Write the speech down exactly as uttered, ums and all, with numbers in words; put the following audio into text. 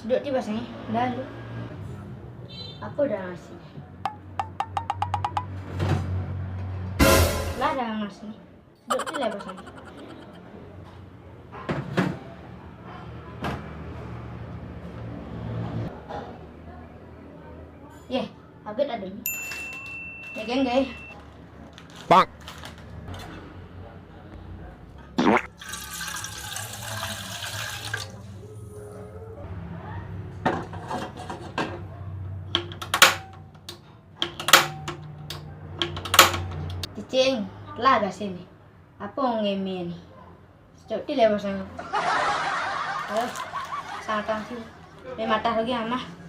Duduk di pasangnya. Dah lu. Apa dah nasi? Lah dah nasi. Duduk di lepas sana. Yeh, agak ada ni. Ya, geng, geng. Bang. Cicing, telah gak sini? Apa ngemi ni? Cok di lepas sana. Ayo, sangat tangki. Memang matah lagi, amah.